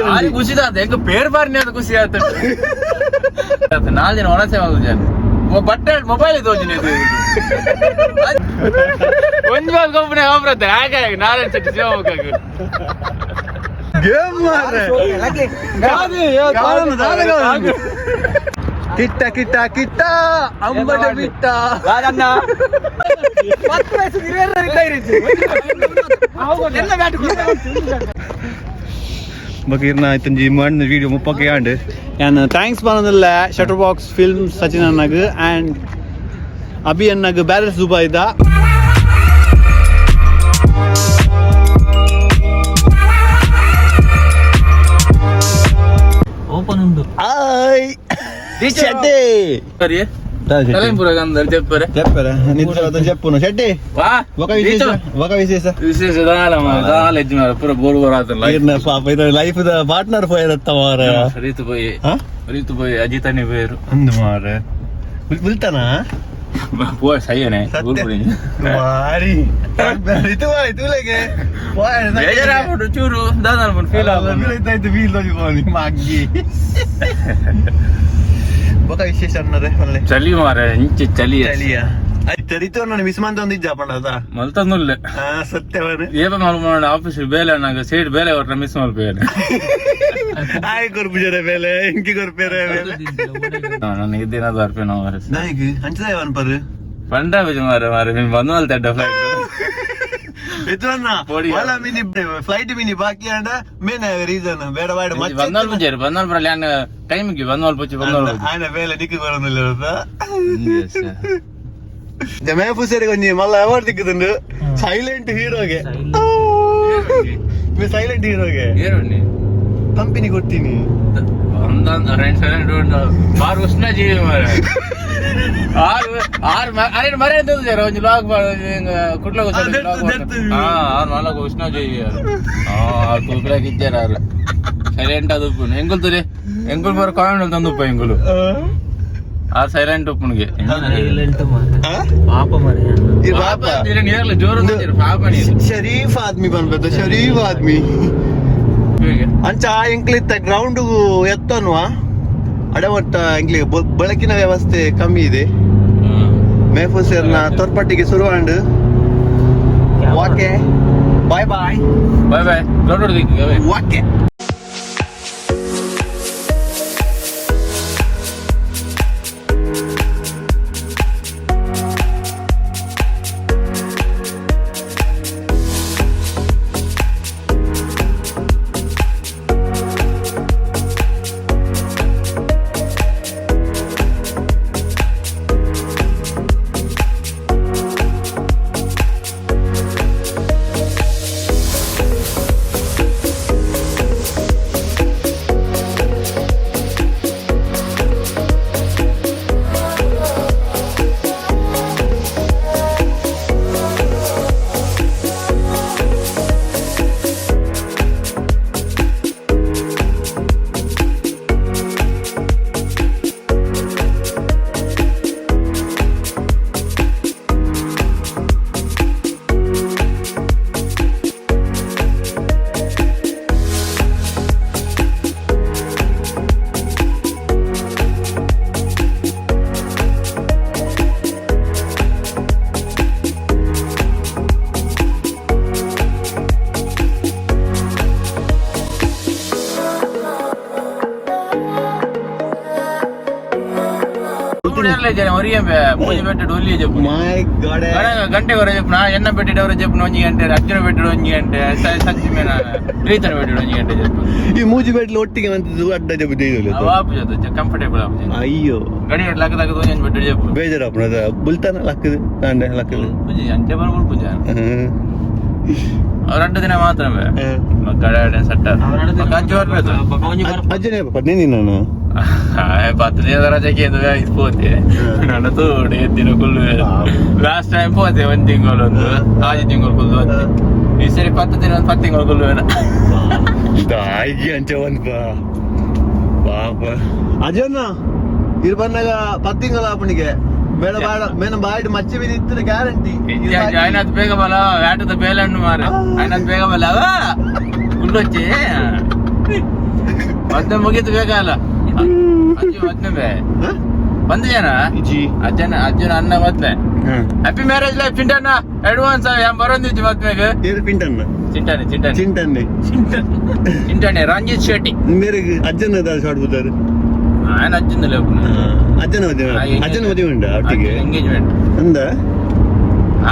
ಬಾರಿ ಖುಷಿ ಆತ ಎಂಕ ಪೇರ್ ಬಾರಿನ ಅದು ಖುಷಿ ಆತ. 4 ದಿನ ಒಣಸೆ ಮಲ್ಪುಜಾನೆ ಬಟ್ಟೆ ಮೊಬೈಲ್ ತೋಜಿನ. ಒಂಜಿ ಬಾಲ್ ಕಂಪನಿ ಆಬ್ರತ್ತೆ ಹಾಗಾಗಿ ನಾರಾಯಣ ಶೆಟ್ಟಿ ಶಿವಮೊಗ್ಗಕ್ಕೆ. ಗೇಮ್ ಮಾರ್ರೆ. ಕಾಲನ್ನು ದಾದ ಕಾಲನ್ನು. ಕಿಟ್ಟ ಕಿಟ್ಟ ಕಿಟ್ಟ ಅಂಬಟ ಬಿಟ್ಟ. ಬಕೀರ್ನ ಇತ್ತಂಜಿ ಮಣ್ಣು ವಿಡಿಯೋ ಮುಪ್ಪಕ್ಕೆ ಆಂಡ್. ಯಾನ್ thanks ಪನೊಂದುಲ್ಲೆ ಶಟರ್ ಬಾಕ್ಸ್ ಫಿಲ್ಮ್ ಸಚಿನ್ ಅಣ್ಣಗ್ ಆ್ಯಂಡ್ ಅಭಿ ಅಣ್ಣಗ್ ಬ್ಯಾಲೆನ್ಸ್ ದುಬೈದ. ಓಪನ್ ಉಂಡು. ಆಯ್ ಶೆಟ್ಟಿ. ಸರಿ, ತಲೆಂಪುರ ಗಂಧರ್ ಜೆಪ್ಪರೆ. ಜಪ್ಪರೆ ನಿಂತ್ರ ಜಪ್ಪುನು ಶೆಟ್ಟಿ. ವಾ. ಒಕ ವಿಶೇಷ, ಒಕ ವಿಶೇಷ? ವಿಶೇಷ ದಾಲ ಮಾರ, ದಾಲ ಹೆಜ್ಜೆ ಮಾರ, ಪೂರ ಬೋರ್ ಬೋರ್ ಆತಲ್ಲ. ಈರ್ನ ಪಾಪ ಇದು ಲೈಫ್ the partner ಪೋಯರತ್ತ ಮಾರ. ರೀತು ಪೋಯಿ. ಹಾ? ರೀತು ಪೋಯಿ, ಅಜಿತಾನೆ ಪೋಯರು. ಅಂದು ಮಾರ, ಬುಲ್ತಾನ. ಪೋ ಸೈಯನೆ. ಸತ್ಯ. ಮಾರಿ ಇದು ತುಲೆಗೆ. ಬೇಜಾರಾಗ್ಬಿಟ್ಟು ಚೂರು ದಾದ ಫೀಲ್ ಆಗೋದು. ಆಯ್ತು, ಫೀಲ್ ತೋಜಿ ಮಗ್ಗಿ. ಬೊಕ ವಿಶೇಷ ಅನ್ನರೆ ಒಳ್ಳೆ? ಚಳಿ ಮಾರ, ಇಂಚೆ ಚಳಿ. ಚಳಿಯ ಆಯ್ತು. ರಿತು ನಾನು ಮಿಸ್ ಮಂತ ಒಂದು ಇಜ್ಜ ಪಂಡದ. ಮಲ್ತಂದುಲ್ಲೆ. ಹಾ, ಸತ್ಯವನು. ಏಪ ಮಲ್ಪುನ ಆಫೀಸ್ ಬೇಲೆ ಅನ್ನಾಗ ಸೀಟ್ ಬೇಲೆ ಕೊಟ್ರೆ ಮಿಸ್ ಮಲ್ಪೇನೆ. ಆಯ್ ಕೊರ್ಪುಜರೆ ಬೇಲೆ, ಇಂಕಿ ಕೊರ್ಪೇರೆ ಬೇಲೆ. ನನ್ನ ಇದ್ದೇನ ಬರ್ಪೆ ನಾವು. ನಾಯಿಗ್ ಅಂಚದ ಅನ್ಪರು. ಪಂಡ ಬಿಜು ಮಾರ ಮಾರ, ನೀನ್ ಬಂದ ಮಲ್ತೆ ಫ್ಲೈಟ್. ಇದ್ರನ್ನ. ಪೊಡಿ. ಒಲ ಮಿನಿ ಫ್ಲೈಟ್ ಮಿನಿ ಬಾಕಿ ಅಂಡ ಮೇನ್ ರೀಸನ್ ಬೇಡ ಬೇಡ. ಬಂದೋಲ್ ಪೂಜಾರಿ ಬಂದೋಲ್ ಬರಲ್ಲ ಯಾನ್ ಟೈಮಿಗೆ ಬಂದೋಲ್ ಪೂಜೆ ಬಂದೋಲ್. ಆಯ್ನ ಬೇಲೆ ನಿಕ್ಕು ಬರೋದಿಲ್ಲ. ಮೇಪು ಸೇರಿ ಕೊಂಚ ಮಲ್ಲ ಅವಾರ್ಡ್ ದಿಕ್ಕುದುಂಡು ಸೈಲೆಂಟ್ ಹೀರೋಗೆ. ಸೈಲೆಂಟ್ ಹೀರೋಗೆ ಕಂಪನಿ ಕೊಡ್ತೀನಿ. ಒಂದೊಂದು ರೆಂಡ್ ಸೈಲೆಂಟ್ ಉಂಡು ಬಾರ್ ಉಷ್ಣ ಜೀವಿ ಮಾರ. ಆರು ಆರು ಅರೆ ಮರೆ ಎಂತ ಒಂಜಿ ಲಾಗ್ ಕುಡ್ಲ. ದೆರ್ತು. ಹಾ, ಆರು ನಾಲ್ಕು ಉಷ್ಣ ಜೀವಿ. ಆ ತೂಕಲಾಗ ಇದ್ದಾರ ಆರು ಸೈಲೆಂಟ್ ಅದು ಉಪ್ಪುನು ಎಂಗುಲ್ ತುರಿ ಎಂಗುಲ್ ಬರ ಕಾಮಿಡಿ ತಂದು ಉಪ್ಪ ಎಂಗುಲು ಆ ಸೈಲೆಂಟ್ ಉಪ್ಪುನಿಗೆ. ಸೈಲೆಂಟ್ ಮಾರ್ರೆ. ಆ? ಪಾಪ ಮಾರ್ರೆ. ಈ ಬಾಪ. ನೀರ್ಲ ಜೋರು ಪಾಪ ನೀರು. ಶರೀಫ್ ಆದ್ಮಿ ಬಂದ್ಬೇಕು, ಶರೀಫ್ ಆದ್ಮಿ. ಅಂಚ ಎಂಕ್ಲಿತ್ತ ಗ್ರೌಂಡ್ ಎತ್ತನ್ವಾ ಅಡವಟ್ಟ ಎಂಕ್ಲಿ ಬೆಳಕಿನ ವ್ಯವಸ್ಥೆ ಕಮ್ಮಿ ಇದೆ. ಮೇಫುಸೇರ್ನ ತೋರ್ಪಟ್ಟಿಗೆ ಶುರುವಾಂಡ್. Okay, bye bye. Bye bye, ದೊಡ್ಡ. ಓಕೆ. ಪೂಜೆ ಬೆಟ್ಟಡ್ ಒಲ್ಲಿಯ ಜಪ್ಪು. My god. ಗಂಟೆ ವರೆ ಜಪ್ಪು ಎನ್ನ ಬೆಟ್ಟಿಡ್ ಅವರ ಜಪ್ಪು 1 ಗಂಟೆ, ಅರ್ಜುನ ಬೆಟ್ಟಿಡ್ 1 ಗಂಟೆ, ಸಚ್ಚಿ ಮೇನ ಪ್ರೀತನ ಬೆಟ್ಟಿಡ್ 1 ಗಂಟೆ ಜಪ್ಪು. ಈ ಮೂಜಿ ಬೆಟ್ಲು ಒಟ್ಟಿಗೆ ಮಂತಿದ್ದು ಅಡ್ಡ ಜಬ್ಬು ದೇಯ್ದಲ್ಲ. ಆಪುಜ, ಕಂಫರ್ಟೇಬಲ್ ಆಪುಜ. ಅಯ್ಯೋ. ಗಡಿ ಲಕ್ಕ ಲಕ್ಕ ಒಂಜಿ ಬೆಟ್ಟಿಡ್ ಜಪ್ಪು. ಬೇಜಾರಾಪುನದ ಬುಲ್ತಾನ ಲಕ್ಕದು ತಾಂಡೆ ಲಕ್ಕದು. ಪೂಜೆ ಅಂಚೆ ಬರ ಪೂಜೆ ಅವ್ರ 2 ದಿನ ಮಾತ್ರ ಮಕ್ಕಳ ಸಟ್ಟ ಅಂಚು ಬರ್ಬೇಕು. ಅಜ್ಜನೇ 15 ದಿನ ನಾನು. 10 ದಿನದ ರಜೆಗೆ ಇದು ಪೋತೆ ನನ್ನ ತೋಡೆ ದಿನ ಕುಲ್ಲು. ಲಾಸ್ಟ್ ಟೈಮ್ ಪೋತೆ ಒಂದ್ ತಿಂಗಳು, ಒಂದು 6 ತಿಂಗಳು ಕುಲ್ಲು ಅಂತೆ. ಈ ಸರಿ 10 ದಿನ, ಒಂದು 10 ತಿಂಗಳು ಕುಲ್ಲುವೇನ. ದಾಯಿಗೆ ಅಂಚ ಒಂದ್ ಬಾ ಪಾಪ ಅಜನ್ನ ಇರ್ ಬಂದಾಗ 10 ತಿಂಗಳ ಆಪಣಿಗೆ ಬೇಡ ಬಾಡ ಮೇನ ಬಾಯಿಡ್ ಮಚ್ಚೆ ಬಿದ್ದಿತ್ತು ಗ್ಯಾರಂಟಿ. ఆయనది ಬೇಗ ಬಲ వేటದ ಬೇಲಣ್ಣು ಮಾರ, ఆయనది ಬೇಗ ಬಲ ಕುಲ್ಲೊಚ್ಚಿ. ಮದ್ವೆ ಮುಗೀತು ಬೇಕಲ್ಲ ಅಜ್ಜಿ ಮದ್ವೆ ಬಂದ ಜನ ಅಜ್ಜನ ಅಜ್ಜನ ಅಣ್ಣ ಮದ್ವೆ. Happy marriage life ಚಿಂಟಣ್ಣ, advance ಯಾನ್ ಬರೋಂದಿಜ್ಜಿ ಮದ್ವೆಗೆ. ಏರು ಪಿಂಟಣ್ಣ? ಚಿಂಟನೆ ಚಿಂಟನೆ. ಚಿಂಟನ್ನೆ. ಚಿಂಟನೆ ರಂಜಿತ್ ಶೆಟ್ಟಿ. ಮೇರೆಗೆ ಅಜ್ಜನ ಶಾರ್ಟ್ ಬುದಾರು. ఆయన ಅಜ್ಜನ ಲೇಪುನ. ಅಜ್ಜನ ಮದುವೆ, ಅಜ್ಜನ ಮದುವೆ ಉಂಡ ಒಟ್ಟಿಗೆ. ಎಂಗೇಜ್ಮೆಂಟ್. ಅಂದ.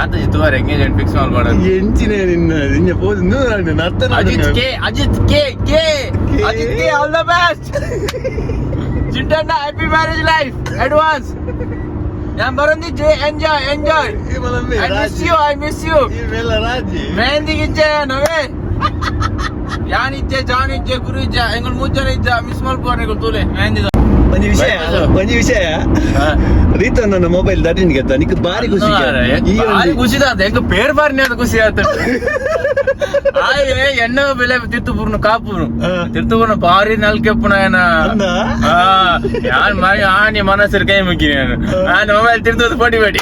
ಆತ ಇತ್ತುವಾರ ಎಂಗೇಜ್ಮೆಂಟ್ ಫಿಕ್ಸ್ ಮಾಡ್ಬಾರ್ದು. ಎಂಚಿನ ನಿನ್ನ ನಿನ್ನ ಪೋಸ್ ನರ್ತನ. Ajith K, Ajith K K, Ajith K, all the best. Chintanna, happy marriage life advance. ഞാൻ ಬರೋಂದಿಜ್ಜಿ, enjoy enjoy. I miss you, I miss you. Raji. Mehndi ಗಿಜ್ಜೆ ನವೇ ಯಾನಿಜ್ಜೆ ಜಾನಿಜ್ಜೆ ಗುರು ಇಜ್ಜ ಎಂಗುಲ್ ಮೂಜನ ಇಜ್ಜ ಮಿಸ್ ಮಲ್ಪುವರ್ ಎಂಗುಲ್ ತೂಲೆ ಮೆಹಂದಿ. ಒಂಜಿ ವಿಷಯ, ಒಂಜಿ ವಿಷಯ. ರೀತ ನನ್ನ ಮೊಬೈಲ್ ದಟಿನ್ ಗೆತ್ತ ನಿಕ್ ಬಾರಿ ಖುಷಿ. ಬಾರಿ ಖುಷಿ ಆತ ಎಂಕ್ ಪೇರ್ ಬಾರಿನೇ ಅದು ಖುಷಿ ಆತ. ಆಯೆ ಎಣ್ಣ ಬೆಲೆ ತಿರ್ತುಪುರ್ನು ಕಾಪುನು ತಿರ್ತುಪುರ್ನು ಬಾರಿ ನಲ್ಕೆಪ್ಪುನ ಏನ. ಅಂದ? ಯಾನ್ ಮಾರಿ ಆನಿ ಮನಸ್ಸು ಕೈ ಮುಗ್ಗಿನಿ ನಾನು. ನಾನು ಮೊಬೈಲ್ ತಿರ್ತದ ಪಡಿ ಪಡಿ.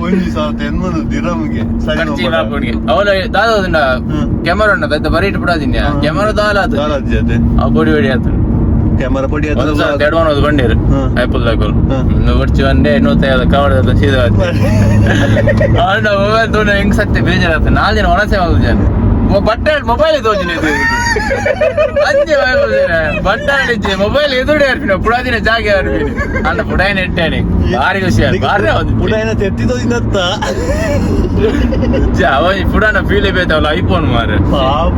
1080 ದಿರಮ್ಗೆ. ಖರ್ಚಿ ಮಾಪುಣಿಗೆ ಅವಲ ದಾದ ಕ್ಯಾಮರಾ ಉಂಡ ಅದ ಬರೀಟ್ ಬಿಡಾದಿನ್ಯ ಕ್ಯಾಮರಾ ದಾಲ ಅದು. ಆ ಪೊಡಿ ಪಡಿ ಆತು. ಕ್ಯಾಮರಾ ಪೊಡಿ. ಒಂದ್ಸಲ ತೆಡ್ವನ್ ಅದು ಬಂಡೀರು ಆಪಲ್ ದಾಕಲ್ ಒಡ್ಚಿ ಒಂದೇ 150 ಕವಡ ಸೀದಾ. ಆಂಡ ಮೊಬೈಲ್ ತೋಣ ಹೆಂಗ್ ಸತ್ಯ ಬೇಜಾರಾಗ್ತದೆ. ನಾಲ್ ದಿನ ಒಣಸೆ ಆಗುದು ಜನ ಬಟ್ಟೆ ಮೊಬೈಲ್ ತೋಜಿನ ಅಂಜೆ ಬಟ್ಟೆ ಆಡಿಜ್ಜೆ ಮೊಬೈಲ್ ಎದುರುಡೆ ಇರ್ಪಿನ ಪುಡಾದಿನ ಜಾಗೆ ಇರ್ಪಿನಿ ಅಂಡ ಪುಡಾಯಿನ ಎಟ್ಟೇನೆ ಭಾರಿ ಖುಷಿ ಆಯ್ತು ಭಾರಿ. ಪುಡಾಯಿನ ತೆತ್ತಿ ತೋಜಿನತ್ತ. ಅವ ಪುಡಾನ ಫೀಲ್ ಬೇತಾವಲ್ಲ ಐಫೋನ್ ಮಾರೆ. ಪಾಪ.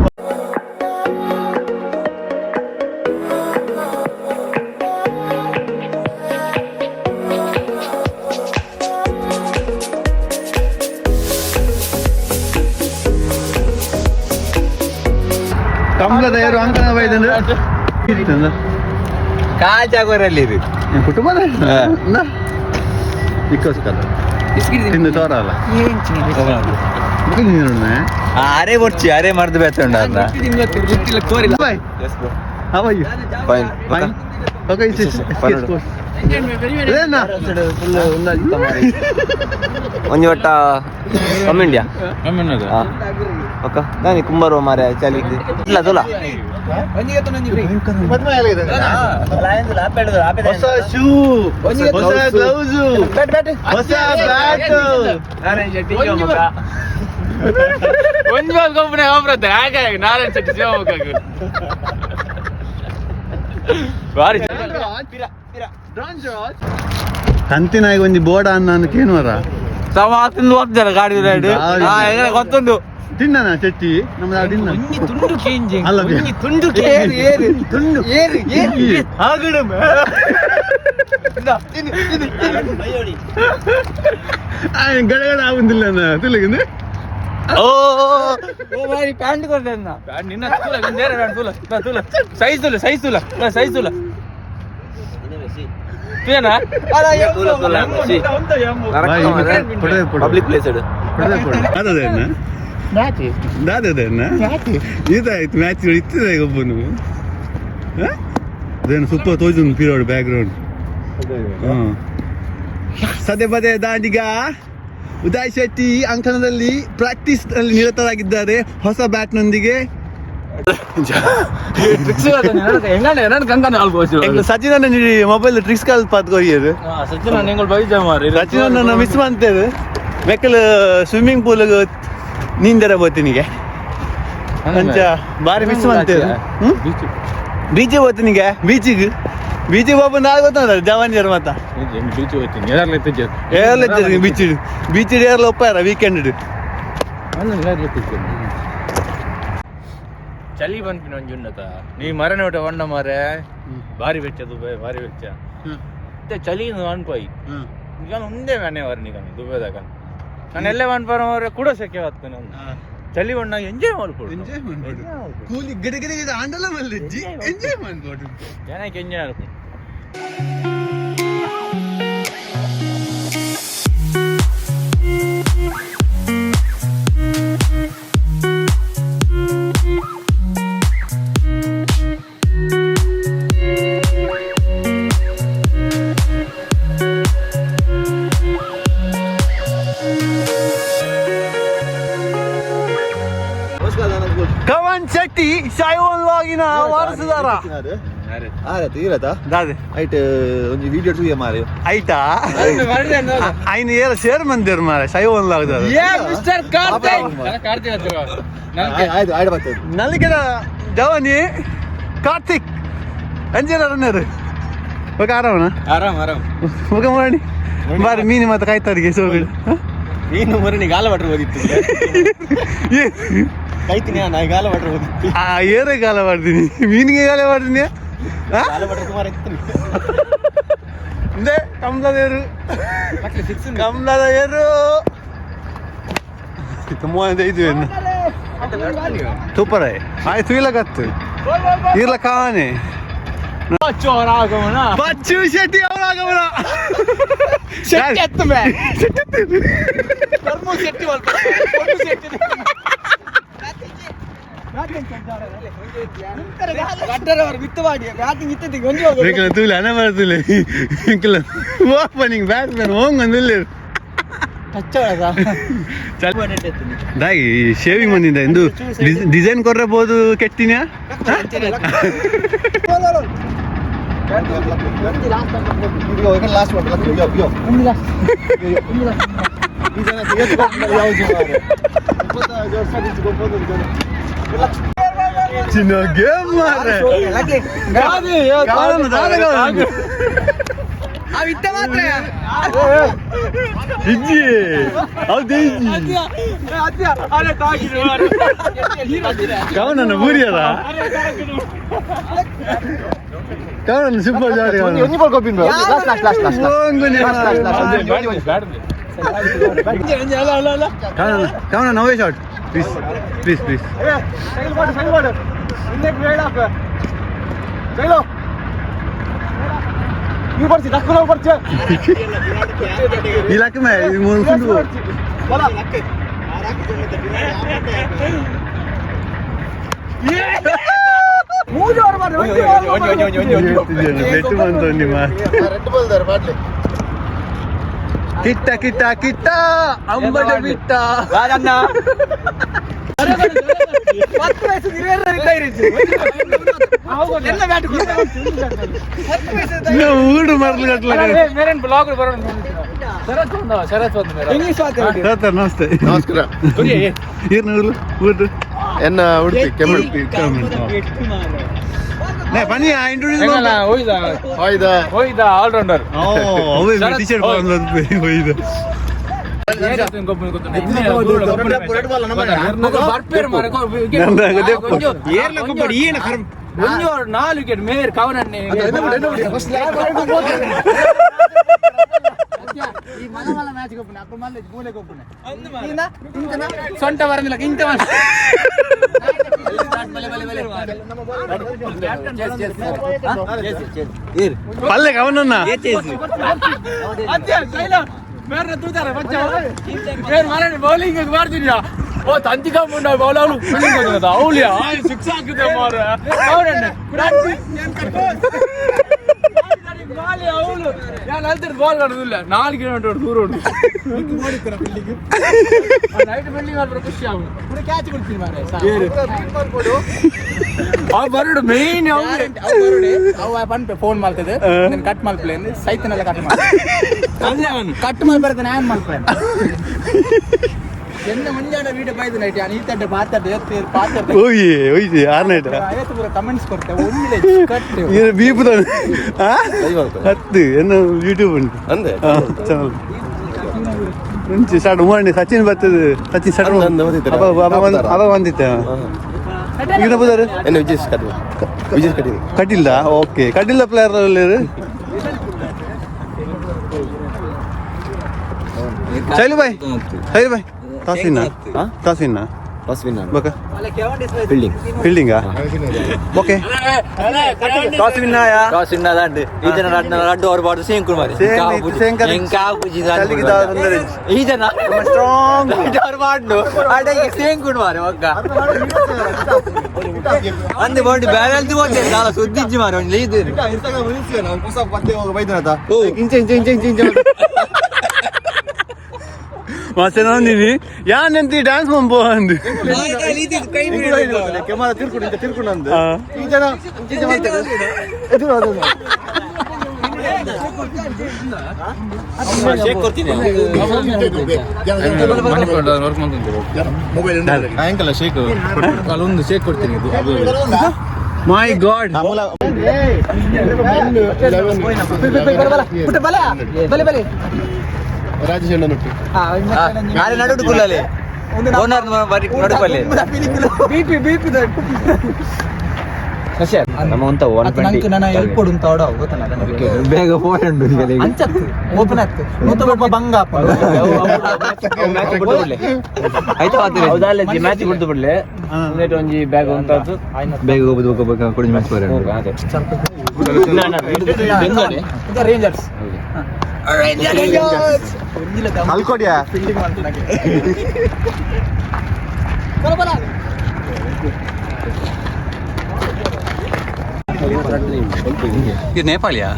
ಕಂಬಳದ ಯಾರು ಅಂಕಣ ಬೈದಂದ್ರೆ ಕಾಚಾಗೋರಲ್ಲಿ ಕುಟುಂಬದ ತಿಂದು ತೋರಲ್ಲ. ಅರೆ ಬೊರ್ಚಿ ಅರೆ ಮರ್ದು ಬೇತುಂಡ. Bye. How are you? Fine. Fine. Okay, it's it's course. ಏನ? ಒಂಜಿ ಒಟ್ಟ ಕಮ್ಮಿಂಡ್ಯಾ ಒಕ್ಕ ನಾನಿ ಕುಂಬಾರು ಮಾರೆ ಚಲಿ ಇಲ್ಲ ತುಲ. ಹೊಸ ಶೂ, ಹೊಸ ಗ್ಲೌಸ್, ಹೊಸ ಬ್ಯಾಟ್. ಒಂಜಿ ಬಾಲ್ ಕಂಪನಿ ಹೋಗ್ಬರುತ್ತೆ ಹಾಗಾಗಿ ನಾರಾಯಣ ಶೆಟ್ಟಿ ಶಿವಮೊಗ್ಗ ಭಾರಿ. ಕಂತಿನಾಗ ಒಂಜಿ ಬೋರ್ಡ್ ಅನ್ನ ಕೇನುವರ. ಸಮ ತಿಂದು ಹೋಗ್ತಾರೆ ಗಾಡಿ ರೈಡ್ ಗೊತ್ತುಂಟು. ತಿನ್ನನ ಚೆಟ್ಟಿ ನಮ್ದು ತಿನ್ನ. ತುಂಡು ಕೇಂಜಿ. ಅಲ್ಲ ತುಂಡು. ತುಂಡು ಆಗಡ ಗಡಗಡ ಆಗುದಿಲ್ಲ ತುಲಗಿಂದ. ಓ ಮಾರಿ ಪ್ಯಾಂಟ್ ಕೊಡ್ತೇನೆ. ನಿನ್ನ ತೂಲ ನೇರ ತೂಲ ತೂಲ ಸೈಜ್ ತುಲ ಸೈಜ್ ತುಲ ಸೈಜ್ ತುಲ ತುಯನಾ. ಪಬ್ಲಿಕ್ ಪ್ಲೇಸ್ ಇದಾಯ್ತು ಮ್ಯಾಚ್ ಇತ್ತಿದೆ ಒಬ್ಬನು. ಅದೇನು ಸೂಪರ್ ತೋಜುಂದು period back ground. ಸದೇ ಪದೇ ದಾಂಡಿಗ ಉದಯ್ ಶೆಟ್ಟಿ ಅಂಕಣದಲ್ಲಿ ಪ್ರಾಕ್ಟೀಸ್ ನಲ್ಲಿ ನಿರತರಾಗಿದ್ದಾರೆ ಹೊಸ ಬ್ಯಾಟ್ ನೊಂದಿಗೆ. ಸಚಿನ್ ಮೊಬೈಲ್ ಟ್ರಿಕ್ಸ್ ಕಾಲ್ ಪಾತ್ಕೊಯ್ಯರು. ಸಚಿನ್ ಎಂಗಳು ಬೈಜ ಮಾರಿ. ಸಚಿನ್ ಮಿಸ್ ಮಾಡ್ತೇವೆ. ಮೆಕ್ಕಲು ಸ್ವಿಮ್ಮಿಂಗ್ ಪೂಲ್ ನೀಂದರ ಬೋತಿನಿಗೆ ಅಂಚ ಬಾರಿ ಮಿಸ್ ಮಾಡ್ತೇವೆ. ಬೀಚ್ ಹೋಗ್ತೀನಿಗೆ, ಬೀಚಿಗೆ ಬೀಚಿಗೆ ಹೋಗ್ಬಂದು ನಾಳೆ ಗೊತ್ತದ ಜವಾನಿಯರು ಮತ್ತ. ಬೀಚ್ ಹೋಗ್ತೀನಿ ಏರ್ಲ. ಏರ್ಲ ಬೀಚ್, ಬೀಚ್ ಏರ್ಲ ಒಪ್ಪಾರ ವೀಕೆಂಡ್. ಚಳಿ ಬಂದ್ಪಿನ ಒಂಜಿ ಉಂಡತ ನೀ ಮರಣ ಊಟ వంಡ ಮಾರೆ ಭಾರಿ ಬೆಚ್ಚ ದುಬೈ ಭಾರಿ ಬೆಚ್ಚ. ಮತ್ತೆ ಚಳಿ ಅನ್ಪೋಯ್ ಈಗ ಒಂದೇ ಮನೆ ವರ ನಿಗ ದುಬೈದಾಗ ನಾನು ಎಲ್ಲೇ ಅನ್ಪಾರ ಮಾರೆ ಕೂಡ ಸೆಕೆ ಹೊತ್ತು ನಾನು ಚಳಿ ಬಣ್ಣ ಎಂಜಾಯ್ ಮಾಡ್ಕೊಡು. ಎಂಜಾಯ್ ಮಾಡ್ಕೊಡು. ಕೂಲಿ ಗಿಡ ಗಿಡ ಗಿಡ ಆಂಡಲ ಮಲ್ದಿಜ್ಜಿ ಎಂಜಾಯ್ ಮಾಡ್ಕೊಡು. ಜನಕ್ಕೆ ಎಂಜಾಯ್ ಮಾಡ್ಕೊಡು. ಕವನ್ ಶೆಟ್ಟಿ ಶೈವನ್. ಲಾಗಿನ ವಾರಸುದಾರ. ದಾದೆ? ಐಟ್ ಒಂಜಿ ವಿಡಿಯೋ ತೂಯ ಮಾರೆ. ಐಟಾ ಐನ ಏರ ಶೇರ್ ಮಂದಿರ್ ಮಾರೆ ಶೈವ ಒಂದಾಗದ. ಏ ಮಿಸ್ಟರ್ ಕಾರ್ತಿಕ್. ಆಯ್ತು ಆಯ್ತು ಬರ್ತದೆ. ನಲಿಕೆದ ಜವನಿ ಕಾರ್ತಿಕ್ ಅಂಜೇರ ರನ್ನರು ಓಕೆ ಆರಾಮನ? ಆರಾಮ್ ಆರಾಮ್. ಮುಖ ಮಾಡಿ ಬಾರಿ ಮೀನು ಮತ್ತೆ ಕಾಯ್ತಾರಿಗೆ ಸೋಗಳು. ನೀನು ಮರಣಿ ಗಾಲ ವಾಟರ್ ಓದಿತ್ತು ಕೈತೀನಿ ನಾ ಗಾಲ ವಾಟರ್ ಓದಿತ್ತು. ಆ ಏರೇ ಗಾಲ ಮಾಡ್ತೀನಿ, ಮೀನಿಗೆ ಗಾಲ ಮಾಡ್ತೀನಿ. ಗಾಲ ವಾಟರ್ ಸುಮಾರು ಇತ್ತು. ಇಂದೇ ಕಮಲದ ಏರು, ಕಮಲದ ಏರು ತುಂಬ ಇದು ಸೂಪರ್. ಆಯ್ತು ತುಯ್ಲಕತ್ತು ಇರ್ಲ ಕಾನೆ. ಬಚ್ಚು ಶೆಟ್ಟಿ ಅವರಾಗಮನ. ಶೆಟ್ಟಿ ಎತ್ತು ಮೇ. ಕರ್ಮು ಶೆಟ್ಟಿ ಒಲ್ಪ. ಪೊಣ್ಣು ಶೆಟ್ಟಿ. ಎಂಕಲ ತೂಲೆ ಅನ ಬರ್ತುಲೆ ಎಂಕಲ ಓಪನಿಂಗ್ ಬ್ಯಾಟ್ಸ್ಮನ್ ಓಂಗ್ ಒಂದಿಲ್ಲ. ದಾಯಿ ಶೇವಿಂಗ್ ಬಂದಿದ್ದ ಎಂದು ಡಿಸೈನ್ ಕೊರ್ರಬಹುದು ಕೆಟ್ಟಿನ. ಲಾಸ್ಟ್ ಯೋ ಯೋ ಈ ಜನ ಚಿನ್ನ ಗೇಮ್ ಮಾರ್ರೆ. ಕಾಲನ್ನು ದಾದ ಕಾಲನ್ನು. ಇಜ್ಜಿ ಹೌದು ಇಜ್ಜಿ. ಕವನನ್ನ ಬೂರಿಯದ ಕವನನ್ನ ಸೂಪರ್ ಜಾರಿ. ಒಂಜಿ ಬಾಲ್ ಕೊಪ್ಪಿನ last last last last. Kavana Kavana ನವೇ shot, please please please. Style ಮಾಡು ಸ್ಟೈಲ್ ಮಾಡು ಹಿಂದೆ ಬೇಡ ಸ್ಟೈಲು ನೀವು ಬರ್ಸಿ ಲಕ್ಕ ನಾವು ಬರ್ತೀಯ. ಈ ಲಕ್ಕಮೆ ಈ ಮೂರು ಕುಂಡು. ಬೆಟ್ಟು ಬಂತು ನಿಮ್ಮ. ರೆಡ್ ಬಾಲ್ ದಾರೆ ಬಾಟ್ಲಿ. ಕಿಟ್ಟ ಕಿಟ್ಟ ಕಿಟ್ಟ ಅಂಬಡ ಬಿಟ್ಟ. 10 ವಯಸ್ಸು ಎಲ್ಲ ಬ್ಯಾಟ್. ನಾವು ಊಡು ಮರಲು ಕಟ್ಲ. ಬ್ಲಾಗ್ ಬರೋಣ. ಶರತ್ ಬಂದವ, ಶರತ್ ಬಂದ. ಇಂಗ್ಲಿಷ್ ಮಾತಾಡಿ. ಸರ್ ನಮಸ್ತೆ. ನಮಸ್ಕಾರ. ಈರ್ನ ಊರು? ಎನ್ನ ಉಡುಪಿ ಕೆಮ್ಮುಡುಪಿ. ಬನ್ನಿ ಇಂಟ್ರೊಡ್ಯೂಸ್. ಹೋಯ್ದ. ಹೋಯ್ದ. ಹೋಯ್ದ ಆಲ್ರೌಂಡರ್. ಓ ಅವೇ ಟಿ ಶರ್ಟ್ ಹೋಯ್ದು. ನಾಲ್ಕು ವಿಕೆಟ್ ಮೇರ್ ಕವನನ್ನೇ. ಸೊಂಟ ಬರಂದಿಲ್ಲ ಇಂತ. ಪಲ್ಲೆ ಕವನನ್ನ. ಬೌಲಿಂಗ್ ಮಾಡ್ತಿದ್ಯಾ? ಓ ತಂತಿ ಕಾಂಪೌಂಡ್ ಬೌಲ್ ಅವಳು ಅವಳಿಯಾ ಸಿಕ್ಸ್ ಹಾಕಿದೆ ಮಾರ ಅವನನ್ನೇ ಅವಳು. ನಾನು ಅಲ್ತಿರ್ ಬಾಲ್ ಆಡೋದಿಲ್ಲ 4 ಕಿಲೋಮೀಟರ್ ದೂರ ಹೊಡು ನೈಟ್ ಬಿಲ್ಡಿಂಗ್ ಆದ್ರೆ ಖುಷಿ ಆಗುದು. ಕ್ಯಾಚ್ ಕೊಡ್ತೀನಿ ಮಾರ್ರೆ. ಅವ್ ಬರಡು ಮೇನ್ ಅವ್ನು. ಅವ ಪನ್ಪೆ ಫೋನ್ ಮಾಡ್ತದೆ ಕಟ್ ಮಲ್ಪಲೆ ಸೈತನೆಲ್ಲ ಕಟ್ ಮಾಡ ಅದೇ ಅವನು. ಕಟ್ ಮಾಡಿ ಬರ್ತೇನೆ ಆನ್ ಮಲ್ಪಲೆ ಎನ್ನ ಮುಂಜಾನೆ ವೀಡಿಯೋ ಬೈದು ನೈಟ್ ಈ ತಡ್ಡೆ ಪಾತಡ್ಡೆ ಎತ್ತಿ ಪಾತಡ್ಡೆ. ಹೋಗಿ ಹೋಯ್ತು ಆರ್ನೈಟ್. 50 ಪೂರ ಕಮೆಂಟ್ಸ್ ಕೊಡ್ತೆ ಒಳ್ಳೆ ಕಟ್. ಇದು ಬೀಪು ಹತ್ತು ಏನು ಯೂಟ್ಯೂಬ್ ಉಂಟು. ಅಂದೆ. ಚಾನಲ್ ಮುಂಚೆ ಸ್ಟಾರ್ಟ್ ಮಾಡಿ ಸಚಿನ್ ಬರ್ತದೆ ಸಚಿನ್ ಸ್ಟಾರ್ಟ್. ಅಂದ ಬಂದಿದ್ದಾರೆ. ಅಪ್ಪ ಅಪ್ಪ ಬಂದ್ ಅಪ್ಪ ಬಂದಿತ್ತ ಈಗ ಬದಾರೆ. ಎನ್ನ ವಿಜೇಶ್ ಕಟೀಲ್, ವಿಜೇಶ್ ಕಟೀಲ್. ಕಟೀಲ್ದ ಓಕೆ ಕಟೀಲ್ದ ಪ್ಲೇಯರ್ ಶೈಲು ಬಾಯ್, ಶೈಲು ಬಾಯ್ ತಾಸಿನ ತಾಸಿನ. Toss win. ಬಕ fielding. ಫೀಲ್ಡಿಂಗಾ okay toss win ಆಯಾ. ಟಾಸ್ ವಿನ್ ಆದಂಡ್ ಈ ಜನ ರಡ್ಡು ರಡ್ಡು ಅವ್ರು ಬಾರ್ದು ಸೇಮ್ ಕುಮಾರಿ. Same ಇತ್ತು, same ಕತೆ. ಎಂಕ ಆಪುಜಿ. ಚಳಿಗೆ ದಾದ ತೊಂದರೆ ಇಜ್ಜಿ. ಈ ಜನ ಸ್ಟ್ರಾಂಗ್. ಅವ್ರು ಬಾಡ್ಡು ಅಡೆಗೆ ಸೇಮ್ ಕುಮಾರಿ ಒಕ್ಕ ಅಂದೆ ಬಾಂಡಿ ಬ್ಯಾಲೆನ್ಸ್ ಹೋಗ್ತೇನೆ ದಾಲ ಸುದ್ದಿಜ್ಜಿ ಮಾರೆ ಒಂದು ಇದು. ಇನ್ಸ್ಟಾಗ್ರಾಮ್ ರೀಲ್ಸ್ ನಾವು ಹೊಸ ಪತ್ತೆ ಹೋಗಿ ಬೈದನತ ಇಂಚೆ ಇಂಚೆ ಇಂಚೆ ಇಂಚೆ ಇಂಚೆ. ಮಸೆನೊಂದಿನಿ ಯಾನ್ ಎಂತಿ ಡ್ಯಾನ್ಸ್ ಮಂಪೋ ಅಂದು ಕೆಮರಾ ತಿರ್ಕೊಂಡು ಇಂತ ತಿರ್ಕೊಂಡು ಅಂದು ಈ ಜನ ಇಂಚಿಂಚ ಮಾಡ್ತಾರೆ. ವರ್ಕ್ ಮಾಡ್ತೀನಿ. ಸಾಯಂಕಾಲ ಶೇಕ್. ಅಲ್ಲೊಂದು ಶೇಕ್ ಕೊಡ್ತೀನಿ ಇದು. ಮೈ ಗಾಡ್. ರಾಜೇಶ್ ಅಣ್ಣನೊಟ್ಟು. ನಾಳೆ ನಡುಟು ಕುಲ್ಲಲೆ ಓನರ್ ಬರಿ ನಡುಪಲ್ಲೆ. BP BP. ನಮ್ಮ ಅಂತ 120. ನನ್ನ ಹೆಲ್ಪ್ ಕೊಡು ಅಂತ ಅವಡ ಗೊತ್ತಲ್ಲ. ಬೇಗ ಫೋನ್ ಉಂಟು. ಅಂಚತ್ತು ಓಪನ್ ಆಯ್ತು ನೂತ ಬಂಗ. ಆಯ್ತು. ಮ್ಯಾಚ್ ಬಿಡ್ತು ಬಿಡ್ಲೆ ಒಂಜಿ ಬ್ಯಾಗ್ ಉಂಟಾತು. ಬೇಗ ಹೋಗ್ಬೋದು ಹೋಗ್ಬೇಕು ಕೊಡಿ ಮ್ಯಾಚ್ ಬರ. ರೇಂಜರ್ಸ್. ಅಲ್ಕೊಡಿಯಾ. ಫೀಲ್ಡಿಂಗ್ ಮಾಡ್ತಾನೆ. ಇದು ನೇಪಾಳಿಯಾ?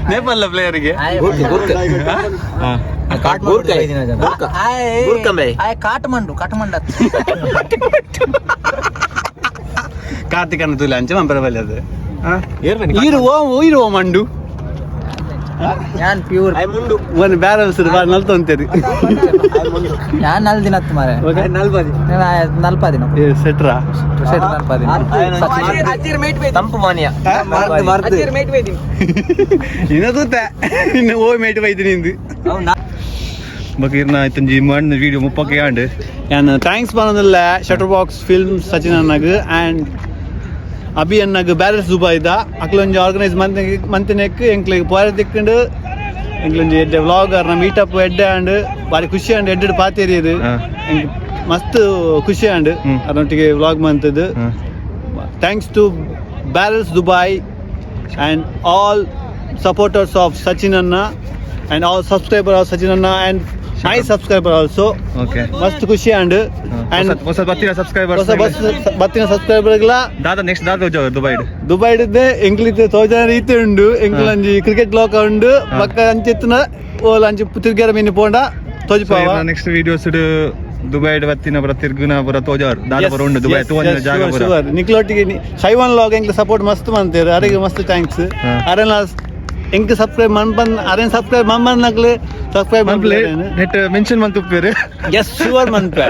ನೇಪಾಳ ಪ್ಲೇಯರ್ಗೆ. ಕಾಠಮಂಡು ಕಾಠಮಂಡು. ಕಾರ್ತಿಕ್ ಅನ್ನ ತುಲೆ ಅಂಚೆ ಮಂಪರ ಬಲ್ಲಿ ಅದು ಈರು ಓ ಈರು ಓ ಮಂಡು. ಯಾನ್ ಪ್ಯೂರ್. ಒಂದು ಬ್ಯಾರಲ್ಸ್ ನಲ್ತೊಂತೇರಿ. ಯಾನ್ ನಲ್ ದಿನ ಹತ್ತು ಮಾರೆ ನಲ್ಪ ದಿನ. ಸೆಟ್ರಾ. ನಲ್ಪ ದಿನ. ತಂಪು ಮಾನಿಯ. ಇನ್ನ ತೂತೆ ಇನ್ನು ಓ ಮೇಟ್ ಬೈತೀನಿ ಇಂದು ಬಕೀರ್ನ ಇತ್ತಂಜಿ ಮಣ್ಣು ವಿಡಿಯೋ ಮುಪ್ಪಕ್ಕೆ ಆಂಡ್. ಯಾನ್ thanks ಪನೊಂದುಲ್ಲೆ shutter box film Sachin ಅಣ್ಣಗ್ ಆ್ಯಂಡ್ ಅಭಿ ಅಣ್ಣಗ್ ಬ್ಯಾರಲ್ಸ್ ದುಬಾಯ್ದ ಅಕ್ಲೊಂಜಿ ಆರ್ಗನೈಸ್ ಮಂತ್ ಮಂತಿನೆಕ್ ಎಂಕ್ಲೆಗ್ ಪೋರೆ ತಿಕ್ಕಂಡು ಎಂಕ್ಲೊಂಜಿ ಎಡ್ಡೆ ವ್ಲಾಗ್ ಅರ್ನ ಮೀಟಪ್ ಎಡ್ಡೆ ಆಂಡ್ ಬಾರಿ ಖುಷಿ ಆಂಡ್ ಎಡ್ಡೆ ಪಾತೇರಿಯದು. ಎಂಕ್ ಮಸ್ತ್ ಖುಷಿ ಆಂಡ್ ಅರ್ನೊಟ್ಟಿಗೆ vlog ಮಂತದ್ದು. Thanks to Barrels Dubai and all supporters of Sachin Anna and all subscriber of Sachin Anna and my subscriber also. Okay. ಮಸ್ತ್ ಖುಷಿ ಆಂಡ್ ಅಂಡ್ ಹೊಸ ಬತ್ತಿನ ಸಬ್ಸ್ಕ್ರೈಬರ್ಸ್. ಹೊಸ ಬಸ್ ಬತ್ತಿನ ಸಬ್ಸ್ಕ್ರೈಬರ್ಗಳ. ದಾದ ನೆಕ್ಸ್ಟ್ ದಾದ ದುಬೈ. ದುಬೈಡ್ದೆ ಎಂಕ್ಲಿತ್ತೆ ತೋಜನ ರೀತಿ ಉಂಡು ಎಂಕ್ಲಂಜಿ ಕ್ರಿಕೆಟ್ ಲೋಕ ಉಂಡು ಬಕ್ಕ ಅಂಚೆತ್ತುನ ಓಲ್ ಅಂಚಿ ತಿರ್ಗೇರ ಮೀನು ಪೋಂಡ ತೋಜಿಪಾವ. Next videos Dubai ಬತ್ತಿನ ಪುರ ತಿರ್ಗುನ ಪುರ ತೋಜಾರ್ ದಾದ ಪುರ ಉಂಡು ದುಬೈ ತೋಜನ ಜಾಗ ಪುರ. ನಿಕ್ಲೊಟ್ಟಿಗೆ ಶೈವನ್ ಲಾಗ್ ಎಂಕ್ಲ ಸಪೋರ್ಟ್ ಮಸ್ತ್ ಮಂತೇರು ಅರೆಗೆ ಮಸ್ತ್ thanks. ಅರೆನ ಎಂಕ್ ಸಬ್ಸ್ಕ್ರೈಬ್ ಮನ್ಪನ್ ಅರೆನ್ ಸಬ್ಸ್ಕ್ರೈಬ್ ಮಮ್ಮನ್ ನಕ್ಲೆ ಸಬ್ಸ್ಕ್ರೈಬ್ ಮನ್ಪ್ಲೆ ನೆಟ್ ಮೆನ್ಷನ್ ಮಂತ್ ಉಪ್ಪೇರು. ಎಸ್ ಶುವರ್ ಮನ್ಪೆ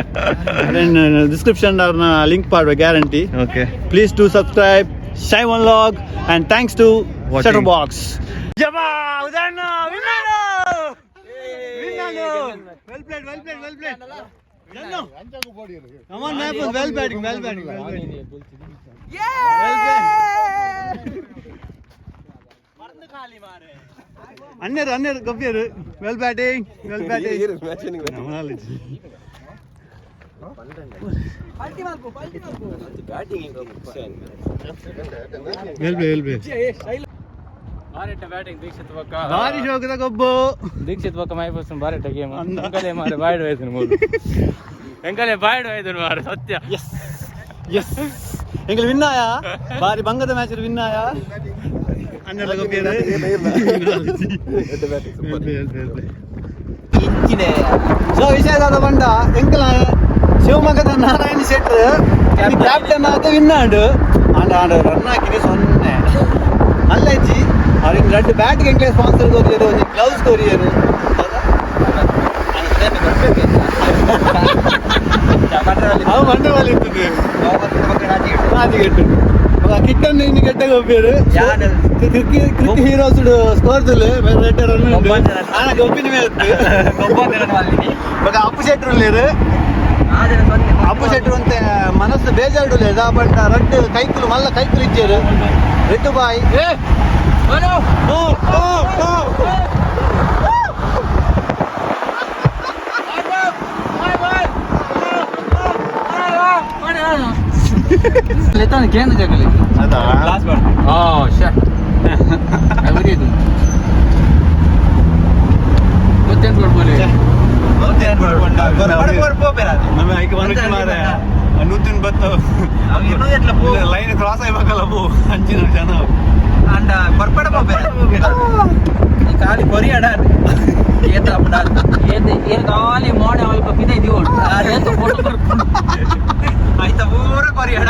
ಅರೆನ್ ಡಿಸ್ಕ್ರಿಪ್ಷನ್ ಅವ್ರನ್ನ link ಪಾಡುವೆ guarantee. Okay. Please to subscribe Shaivan log and thanks to Watching. Shutter box. Jaba ಉದಾಹರಣ ವಿನ್ನಾಡು ವಿನ್ನಾಡು. Well played, well played, well played. Come on, Maple. Well batting, well batting, well batting. Well played. ಅಣ್ಣರು ಅಣ್ಣರು ಗಬ್ಬಿಯರು well batting, well batting. Well play, well play. ಬಾರಿಟ್ಟ batting Dixit ಬೊಕ್ಕ. ಭಾರಿ ಶೋಕದ ಗೊಬ್ಬು. ದೀಕ್ಷಿತ್ ಬೊಕ್ಕ my person ಬಾರಿಟ್ಟ game. ಅಂದ. ಎಂಕಲೆ ಮಾರೆ boiled ವೈದನು ಮೂರು ಎಂಕಲೆ boiled ವೈದನು ಮಾರೆ ಸತ್ಯ. S S angle ವಿನ್ನಾಯ ಬಾರಿ ಬಂಗದ ಮ್ಯಾಚ್ ವಿನ್ನಾಯ ಅಣ್ಣರ ಗೊಬ್ಬಿಯರು. ಸೊ ವಿಷಯದಾದ ಬಂಡ ಎಂಕಲ ಶಿವಮೊಗ್ಗದ ನಾರಾಯಣ ಶೆಟ್ರು ಕ್ಯಾಪ್ಟನ್ ಆದ ವಿನ್ನಾಂಡು ಆಂಡ ಆಂಡ ರನ್ ಹಾಕಿದೆ ಸೊನ್ನೆ ಅಲ್ಲಜ್ಜಿ ಅವ್ರಿಗೆ ರೆಡ್ ಬ್ಯಾಟ್ಗೆ ಎಂಕ್ಲೆ ಸ್ಪಾನ್ಸರ್ ಕೊರಿಯರು ಒಂಜಿ ಗ್ಲೌಸ್ ಕೊರಿಯರು. ಅವು ಬಂಡವಾಳ ಇರ್ತದೆ ನಾಚಿಗೆಟ್ಟು ಕಿಟ್ಟನ್ ಇನ್ನು ಕೆಟ್ಟ ಗೊಬ್ಬಿಯರು cricket heroes score red run ಆನ ಗೊಬ್ಬಿನ ಮೇಲೆ ಬೊಕ ಅಪ್ಪು ಶೆಟ್ರು ಉಲ್ಲೇರು. ಅಪ್ಪು ಶೆಟ್ರು ಅಂತೆ ಮನಸ್ಸು ಬೇಜಾರುಡುಲ್ಲೆ ದಾ ಬಂಡ ರಡ್ಡ್ ಕೈಕುಲು ಮಲ್ಲ ಕೈಕುಲು ಇಜ್ಜೇರು ರೆಡ್ಡು ಬಾಯ್ ಏ ಓ ಓ ಓ ಕೇಂದ್ರ ಜಗಲಿ. ಅದಾ. ಓ ಶೇ ಅವರಿದು ಮತ್ತೇನು ಕೊಡ್ಬೋದು? ನಮ್ಮ ಐಕೆ ಮನುಷ್ಯ ಮಾರೆ ನೂತಿನ ಬತ್ತು ಲೈನ್ ಕ್ರಾಸ್ ಆಗ್ಬೇಕಲ್ಲ ಪೋ ಅಂಚಿನ ಜನ. ಅಂಡ ಕೊರ್ಪಡ ಖಾಲಿ ಕೊರಿಯಾಡ. ಏತ್ ಖಾಲಿ ಮೋಡೆ ಅಲ್ಪ ಪಿದೈ ದಿವೋಡು ಏತ್ ಫೋಟೋ ಬರ್ಪುಂಡು ಆಯ್ತಾ ಪೂರ ಕೊರಿ ಹಣ.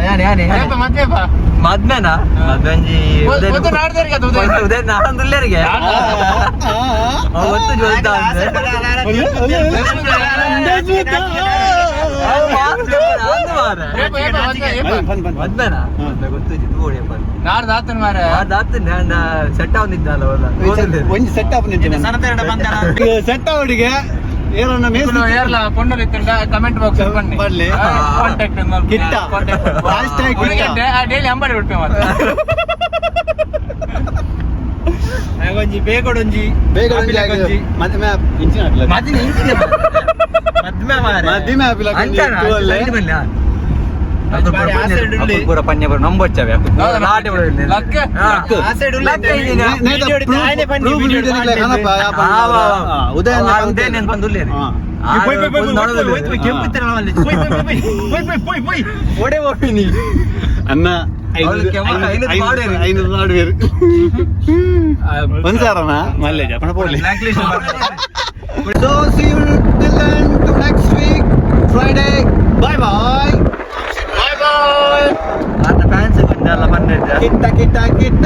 ಯಾನೆ ಯಾನೆ ಮದ್ಮೆನಾ? ಮದ್ವೆಂಜಿ ಉದಯ ನಾನೊಂದುಲ್ಲೇರಿಗೆ ಗೊತ್ತು ಜೋಲ್ತಾ. ಮದ್ಮೆನಾ? ಮದ್ವೆ ಗೊತ್ತು ತೂವೊಡಿಯಪ್ಪ. ನಾಡ್ದು ಸೆಟ್ ಆವೊಂದಿದ್ದಲ್ಲ. ಒಂಜಿ ಸೆಟ್ ಆಪ್, ಸೆಟ್ ಅವಡಿಗೆ ಏರನ್ನ. ಕಮೆಂಟ್ ಬಾಕ್ಸ್ ಬರ್ಲಿ. Contact. Kitta. Hashtag Kitta. Daily ಅಂಬಾಡಿ ಬಿಡ್ಪೆ ಮತ್ತೆ. ಒಂಜಿ ಬೇಗೊಡೊಂಜಿ. ಬೇಗ ಒಂಜಿ ಮದ್ಮೆ ಇಂಚಿನ ಹಾಕ್ಲ. ಮದ್ಮೆ ಇಂಚಿನ ಮದ್ಮೆ ಮಾರ್ರೆ. ಮದ್ಮೆ ಆಪಿಲ ಒಂಜಿ ಅಂಚನಾ? ತೂವಲ್ಲೆ. ಸೈಡ್ ಬನ್ನಿ, ಆ. ಅಕುಲ್ ಪೂರ ಪನ್ಯ ಪೂರ ನಂಬೊಚ್ಚವೆ ಲಾಟೆ. ಲಕ್ಕ. ಲಕ್ಕ ಇದ್ದೀನಿ. ನೇತ proof video ನಿಕ್ಲೆ ಕನಪ ಯಾಪ. ಉದಯ. ಉದಯನ್ ಬಂದುಲ್ಲೇರಿ. ಓಡೆ ಹೋಗ್ತೀನಿ. ಅನ್ನ. ಅವ್ಳು ಐನೂರು ಮಾಡುವೇರು. 500 ಮಾಡುವೇರು. ಒಂದ್ಸಾರನ ಮಲ್ಲೇಜ್ ಅಪ್ಪಣ ಪೋಲಿ. So see you till then to next week Friday. Bye bye. Bye bye. ಆತ ಫ್ಯಾನ್ಸ್ ಗುಂಡಲ್ಲ ಬಂದಿದ್ದ. ಕಿಟ್ಟ ಕಿಟ್ಟ ಕಿಟ್ಟ.